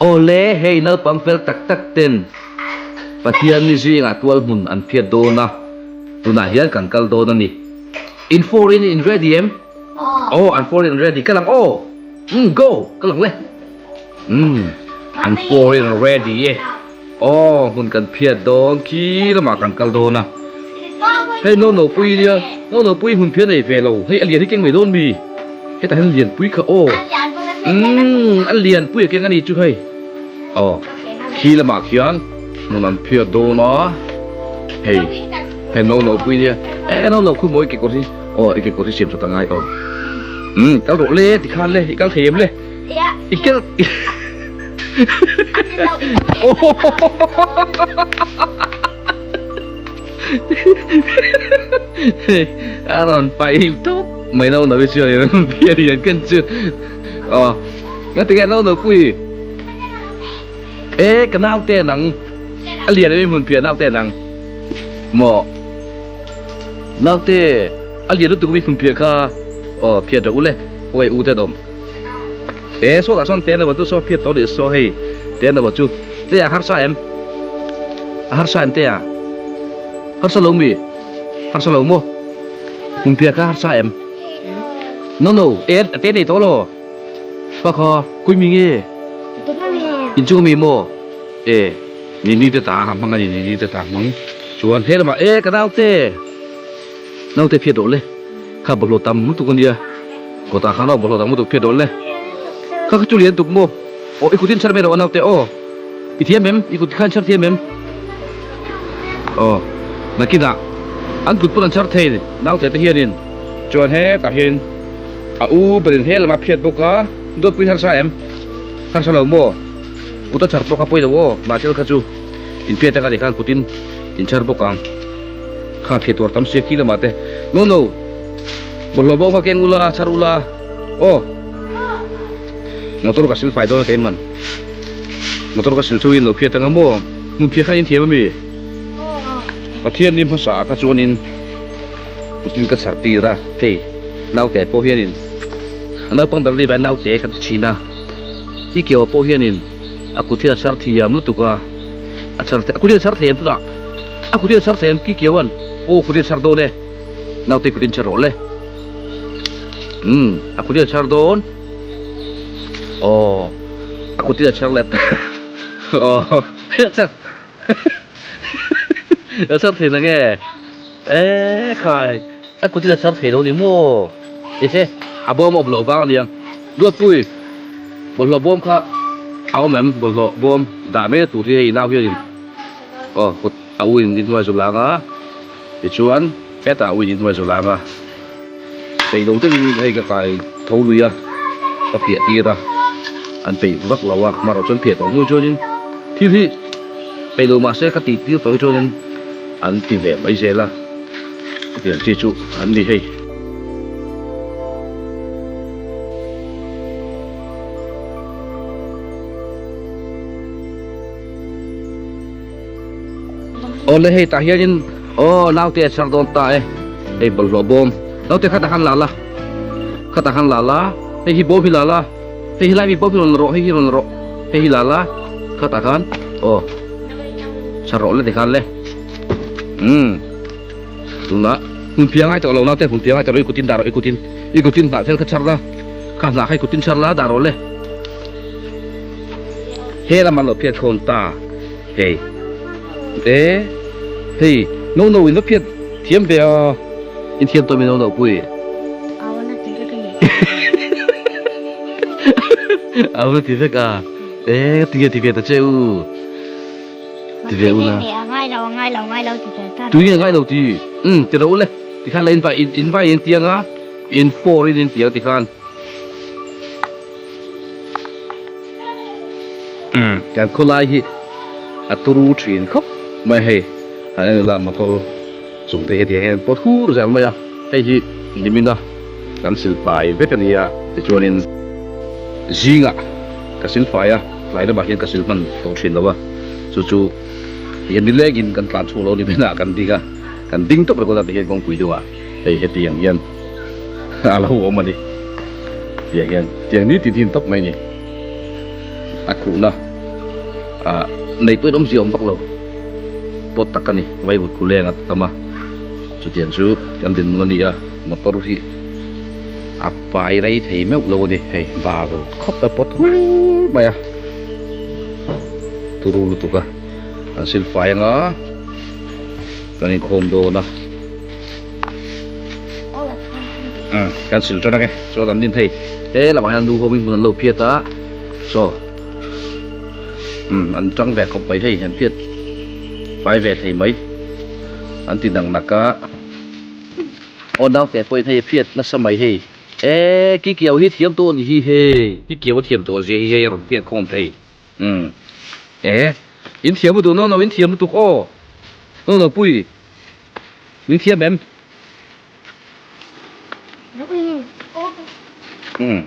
Awle, hei naupang fel tak tak ten Pathian ni zingah tual hmun an phiat dawn a, tunah hian kan kal dawn a ni. In for in in ready em? Aw, an for in an ready. Kal ang aw! Umm, go! Kal ang le. Umm, an for in an ready e. Aw, hmun kan phiat dawn khi lamah kan kal dawn a. Hei no no pui nia, no no pui hmun phiat nei ve lo. Hei a lian hi keng mai dawn mi? Hetah hian lian pui kha aw. Umm, a lian pui a keng a ni chu hei. Aw, khi lamah khian hmun an phiat dawn a. Hei, hei no no pui nia. E no no khu mawi kekawr hi. Aw, i kekawr hi siam that a ngai aw. Umm, kal rawh le tikhan le, i kal thei em le? I kal A rawn paih tawp mai no no hi chu a rawn phian hian ken chu aw nga tinge no no pui e ka nau te nang a lian em hmun phian nau te nang maw nau te a lian lutuk mi hmun phian kha aw phian rawh u le khawngaih u te an awm. E saw lah sawn te lo chu saw phiat tawh nih saw hei te lo chu te a harsa em a harsa em te a harsa lo mi harsa lo maw hmun phiat kha harsa em no no e te nei tawh lo pa kha kui mi nge inchung mi maw e ni ni te ta hmang ani ni ni te ta hmang chuan he lamah e ka naute naute phiat rawh le. Kha bawlhhlawh tam lutuk a nia, kawtah khan aw bawlhhlawh tam lutuk phiat dawn le. Kha kha chu lian tuk maw? Aw i kut in chhar mai loh a naute aw. I thiam em? I kut kha in chhar thiam em? Aw nakinah an kut pawn an chhar thei naute te hianin chuan hetah hian a u berin he lama phiat bawk a, dawtpui harsa em? Harsa lo maw? Kut a chhar pawh kha pawi lo aw, mahse kha chu inphiat anga tikhan kutin in chhar bawk ang. Kha thei tur tam sia khi lamah te. No no. Bawlhhlawh bawm kha keng ula, chhar ula. Aw. Motor ka sil fai dawn a keiman. Motor ka sil chu in lo phiat anga maw? Hmun phiah khan in thiam ami? Pathian ni hmasa ah kha chuanin kutin ka chhar tir a. Hei naute pawh hianin a naupang ber ri vai naute ka ti thin a. I keu pawh hianin a kut hi a chhar thiam lutuk a. A chhar a kut hi a chhar thiam tunah. A kut in a chhar thei em ki kiau an? Aw kut in a chhar dawn e. Naute kut in chhar rawh le. Umm a kut in a chhar dawn. Aw a kut in a chhar leh aw a chhar a chhar thei nang e. E khai a kut in a chhar thei lo ni maw? Ehe a bawm a awm loh vang a nia. Duatpui bawlhhlawh bawm kha a awm em? Bawlhhlawh bawm dah mai tur hi hei nau hianin. Aw kut a u in inhnuai zu lang a, tichuan hetah a u in inhnuai zu lang a, peih lo deuhin hei ka kai tho lui a, ka piah tir a, an peih vak lo a, hmarawh chuan piah tawh hnu chuanin thil hi peih lo mahse ka tih tir tawh hi chuanin an ti ve mai zel a, chutiang chi chu an ni hei. Awle hei tah hianin aw naute a chhar dawn ta e hei bawlhhlawh bawm naute khatah khan la la khatah khan la la hei hi bawm hi la la hei hi lai mi bawm hi rawn la rawh hei hi rawn la rawh hei hi la la khatah khan aw chhar rawh le tikhan le umm tunah hmun phiang ngai tawh lo naute hmun phiang ngai tawh lo i kutin dah rawh i kutin i kutin hnah vel kha chhar la kha hnah kha i kutin chhar la dah rawh le. He lam an lo phiat khawn ta hei e hei no no in va phiat thiam ve a in thiam tawh mi no no pui aw ti vek a e ti ti ve ta che u ti ve u la ngai lo ngai lo ngai lo ti ve ta tu nge ngai lo ti um ti ro le ti khan la in vai in vai in tianga in for in in tiang ti khan Kan khawlai hi a turu thin khawp mai hei an en ila motor chung te hi tiang hian pawt hur zel mai a hei hi nimina kan silfai vek a nia tichuanin zingah ka silfai a tlai lamah hian ka sil hman tawh thin lo a chu chu tihian nilengin kan tlan chhuak lo nimina kan ding a kan ding tawp ringawt a tihian kawngpui deuhah hei hetiang hian a lo awm a ni. Tiang hian tiang ni tin hi an tawp mai a ni. A khuhna. Ah nei pawhin awmzia awm vak lo pawt tak a ni vaivut khu leng a tam a chutiang chu kan dinhmun a ni a motor hi a pai rei thei meuh lo a ni hei bar khawp a pawt hul mai a turu lutuk a an sil fai anga kan inkhawm dawn a kan sil tan ang e chuan an din thei he lamah hian nu ho in hmun an lo phiat a saw. Umm an tang ve khawp mai hei an hriat fai ve thei mai an ti dang nak a aw naute pawhin hei a hriat nasa mai hei e ki kiau hi thiam tawh a ni hi hei ki kiau a thiam tawh zia hi hei a rawn hriat khawm thei umm e in thiam lutuk no no in thiam lutuk aw no no pui in thiam em umm.